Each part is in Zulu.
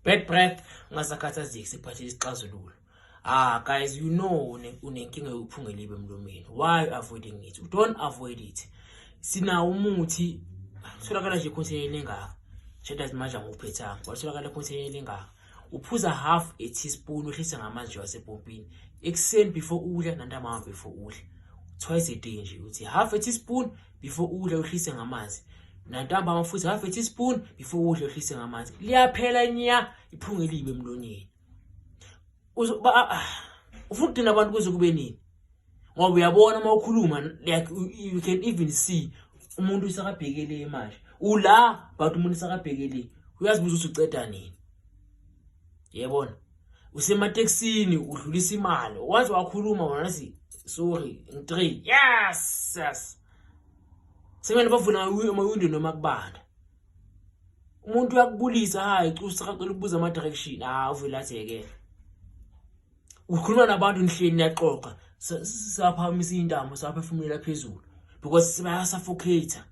Bad breath, ungasakhathazeki, siphathe isixazululo. Ah guys, you know unenkinga yokuphunga elibi emlomeni. Why avoiding it? Don't avoid it. Sinawo umuthi, tholakala nje ekhontineni engaka. Cheddar manje angiwuphethanga, watholakala ekhontineni engaka. Uphuza half a teaspoon, wehlise ngamanzi wasepompini ekuseni before udla, nantambama before udla, twice a day nje. Uthi half a teaspoon before udla, uhlise ngamanzi, nantambama futhi half a teaspoon before udla, uhlise ngamanzi. Liyaphela nya iphunga elibi emlonyeni. Ufuna ukugcina abantu kuze kube nini? Ngoba uyabona uma ukhuluma, like you can even see umuntu usakabhekele manje ula, but umuntu usakabhekele, uyazibuza ukuthi uceda nini. Yebona, usematekisini, udlulisa imali, waze wakhuluma wona si sorry ngi-3, yes, semele bavula amawindow noma kubanda. Umuntu uyakubulisa, hayi, usakacela ukubuza ama-direction, ah, uvele athi-ke ukhuluma nabantu, nihleli niyaxoxa, saphakamisa intamo, saphefumulela phezulu because bayasuffocate.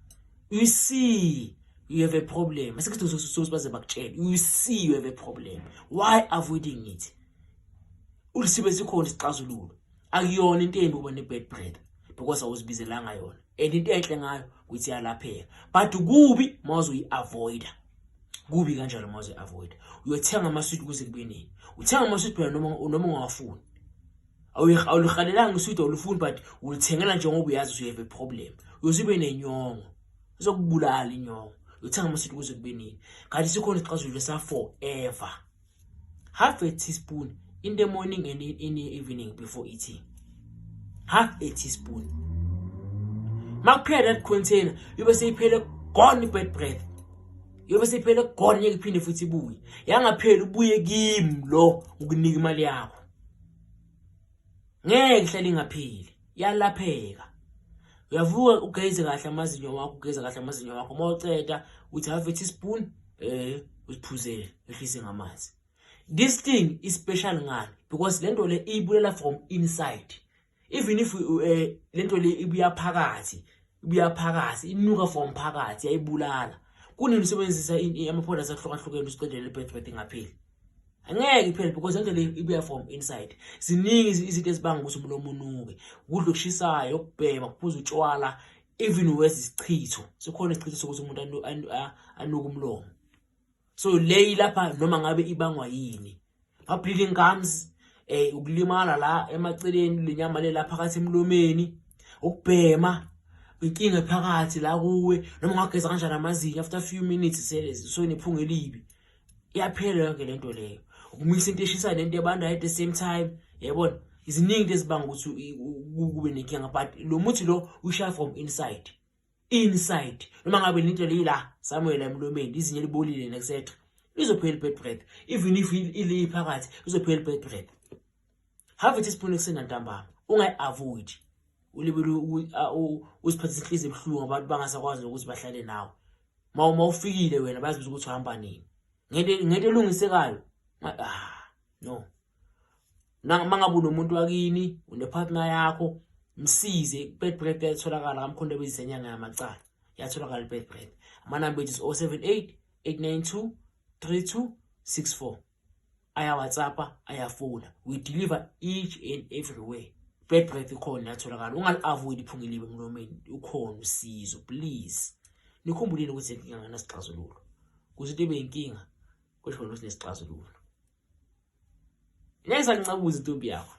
You see you have a problem, asikho baze bakutshele. You see you have a problem, why avoiding it? Ulisibe sikhona isixazululo. Akuyona into embi ukuba ne-bad breath because awuzibizelanga yona, and into enhle ngayo ukuthi iyalapheka, but kubi uma uzoyi-avoida. Kubi kanjalo uma uzoyi-avoida. Uyothenga amaswidi kuze kube nini? Uthenga amaswidi phela noma ungawafuni. Awulihalelanga iswidi, awulifuni, but ulithengela njengoba uyazi ukuthi you have a problem. Uyoze ube nenyongo, izokubulala inyongo. Uyothenga amaswidi kuze kube nini, kanti sikhona isixazululo sa-forever? Half a teaspoon in the morning and in the evening before eating, half a teaspoon. Makuphela that container, yobe seyiphele, gone bad breath, yobe seyiphele, gone, ngeke iphinde futhi ibuye. Yangapheli, ubuye kimi lo ukunika imali yakho. Ngeke ihlale ingapheli, yalapheka. Uyavuka, ugeze kahle amazinyo wakho, ugeze kahle amazinyo wakho. Uma uceda, uthi half a teaspoon, uziphuzele, ehlise ngamanzi. This thing is special ngani? Because lento le ibulela from inside. Even if lento le ibuya phakathi, ibuya phakathi, inuka from phakathi, yayibulala. Kunini usebenzisa ama-products ahlukahlukene usiqedele bad breath, ingapheli? Angeke iphele because lento le ibuya from inside. Ziningi izinto ezibanga ukuthi umlomo unuke: ukudla okushisayo, ukubhema, ukuphuza utshwala, even worse isichitho. Sikhona isichitho sokuthi umuntu anuke umlomo. So le ilapha noma ngabe ibangwa yini, ma-bleeding gums, ukulimala la emaceleni, lenyama le la phakathi emlomeni, ukubhema, inkinga ephakathi la kuwe. Noma ungageza kanjani amazinyo, after a few minutes sonephunga elibi. Iyaphela yonke lento leyo. Ukumisa into eshisayo nento ebandayo at the same time. Yabona, iziningi into ezibanga ukuthi kube nenkinga, but lo muthi lo ushaya from inside, inside. Noma ngabe lento leyila somewhere la emlomeni, izinyo libolile and etc, izophela i-bad breath. Even if ili phakathi, izophela i-bad breath. Half a teaspoon ekuseni nantambama, ungayi-avoid. Ulibele uziphathisa inhliziyo ebuhlungu, abantu bangasakwazi ukuthi bahlale nawe. Ma ufikile wena, bayazibuza ukuthi uhamba nini ngento elungisekayo. Ah no, mangabe unomuntu wakini, unepartner yakho, msize. Bad breath yatholakala kaMkhonto bezisenyanga yamacala, yatholakala i-bad breath. Amanamba ethu is 078 892 3264. Aya-WhatsAppa, ayafona. We deliver each and everywhere. Bad breath ikhona, yatholakala. Ungali-avoid iphunga elibi emlomeni, ukhona usizo. Please nikhumbulile ukuthi inkinga nganasixazululo. Kuze into ibe inkinga, kusho khona ukuthi nesixazululo. Ngeke sangicabuza intombi yakho.